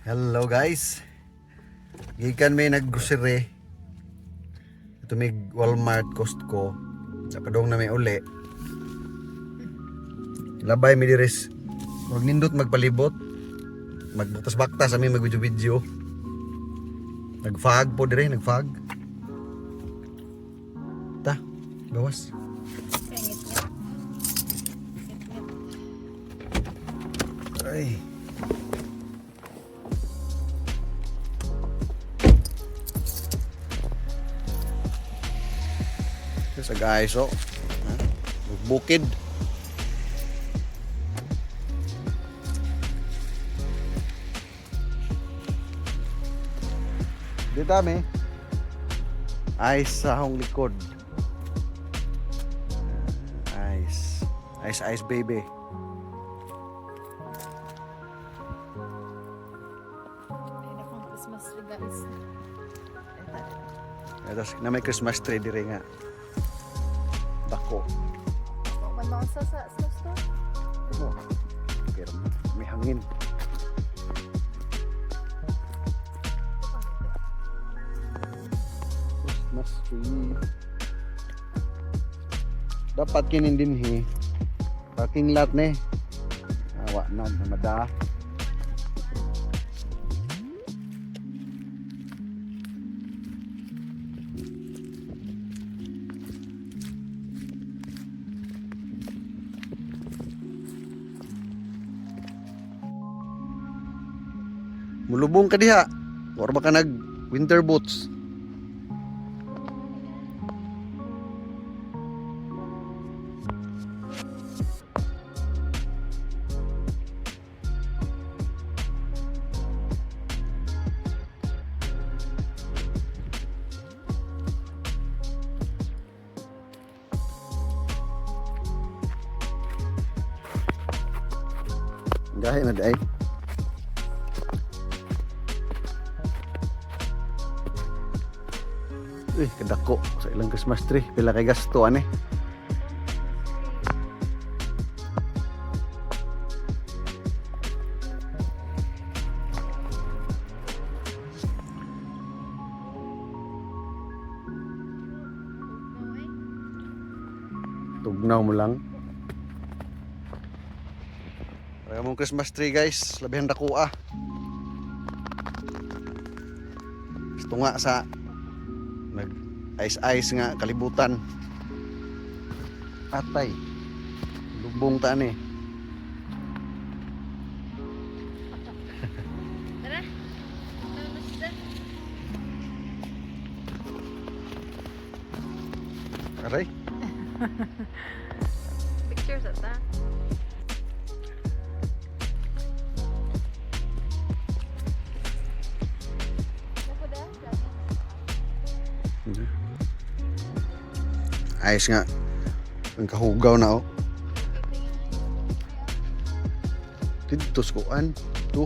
Hello, guys. Gikan may nag-grocery. Ito may Walmart, Costco. Sa padong na may uli. Labay mi diris. Huwag nindot magpalibot. Magbaktas-baktas ami, mag-video-video. Nag-fog po dire, nag-fog. Ta, gawas. Ngit-ngit. Ay. Sa guys, oh. Ha? Bukid. Dito kami. Ice sa akong likod. Ice. Ice, ice, baby. Ayun akong Christmas tree, guys. Tapos na may Christmas tree dire nga. Dako. Man maunsa sa store. Oh. Pero may hangin. Christmas tree. Dapat kinin dinhi. Parking lot ni. Awa na mada. Mulubong ka diha. Or baka nag winter boots. Gahi na di ay. Uy, kadako sa ilang Christmas tree. Pila kay gasto ani. Tugnaw mo lang. Para mong Christmas tree, guys, labihan dako ah. Gusto nga sa nag ice ice nga kalibutan. Atay. Lubong ta ni. Tara. Tara na. Aray. Pictures at ta. Ayos nga. Ang kahugaw na oh. Dito sa kuan. To.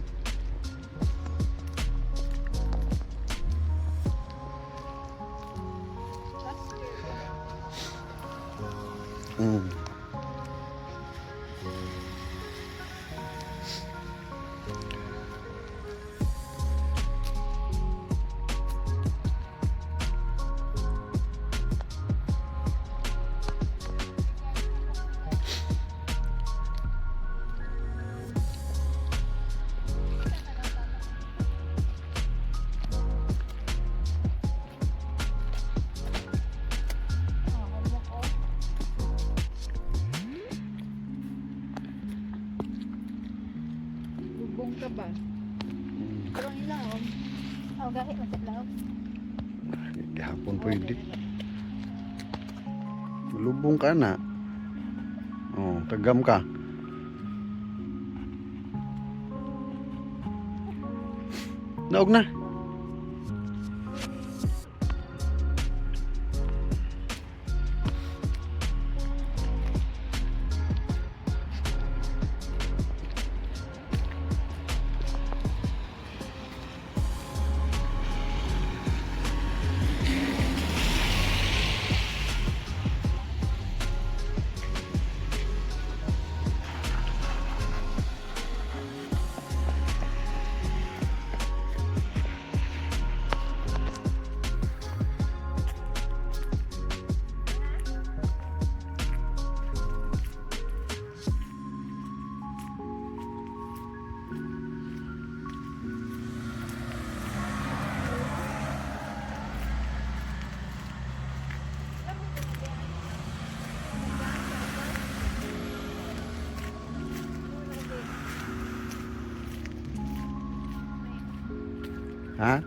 Lubong ka ba? Pero ang ilawom. Oh, gahi man sa ilawom. Gihapon pwede. Lubong ka na. Oh, tagam ka. Naog na. Ha?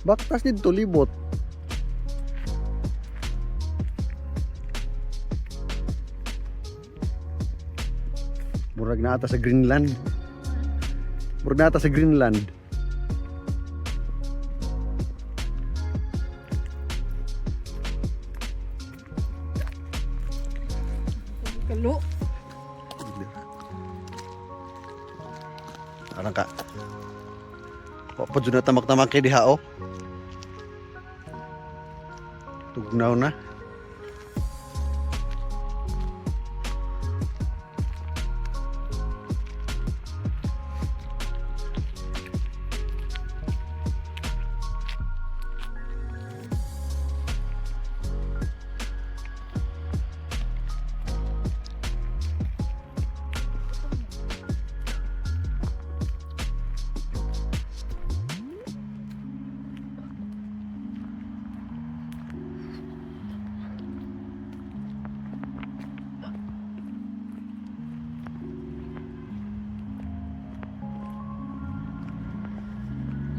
Baktas dito libot. Murag na ata sa Greenland. Murag na ata sa Greenland. Kalo. Arang ka. Wa pa jud na tamak-tamak kay diha oh. Tugnaw na.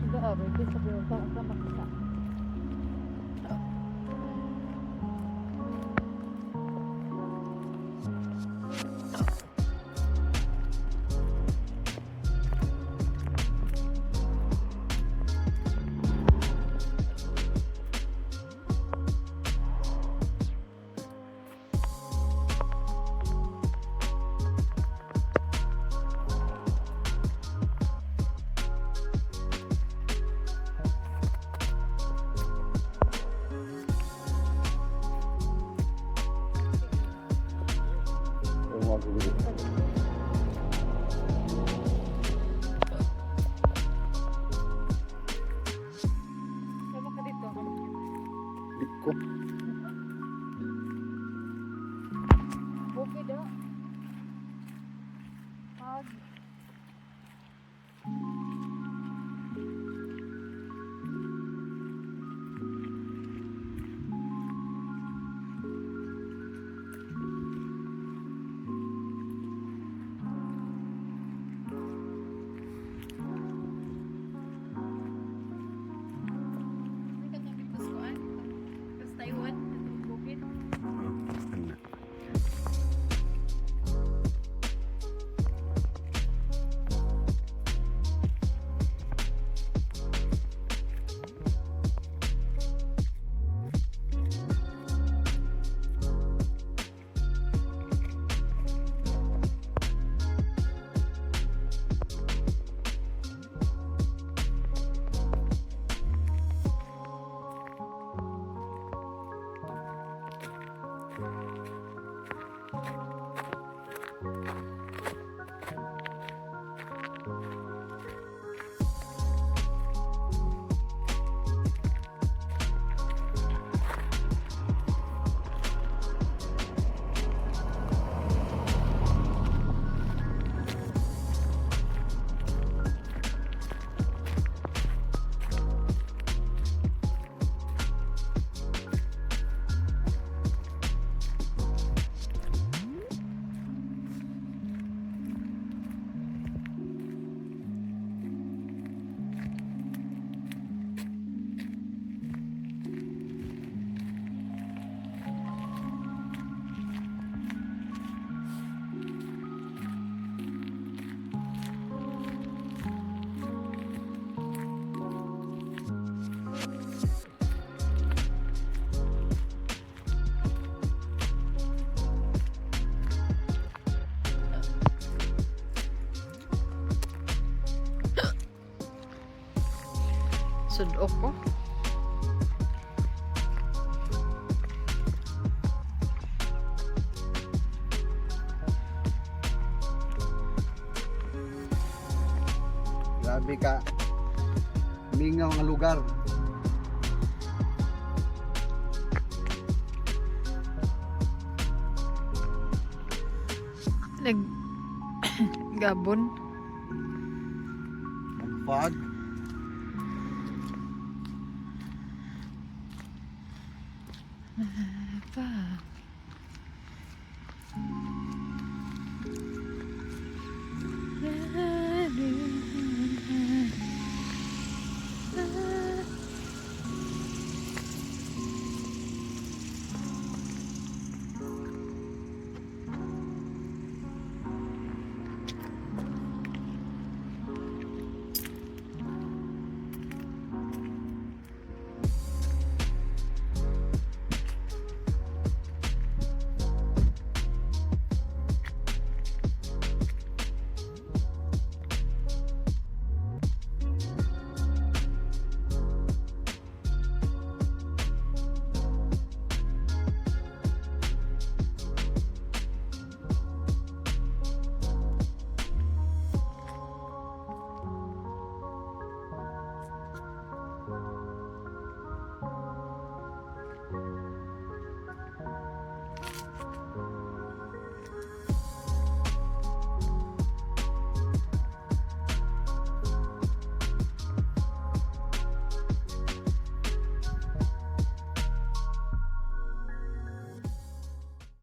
Sudah aroy kay sa biyon ka makita. Sama ka dito. Di ko. Okay daw. Pag Taiwan, bukid. Ano? Sudok ko. Grabe ka. Mingaw ang lugar. Nag gabon. Fog. Pa. Yeah.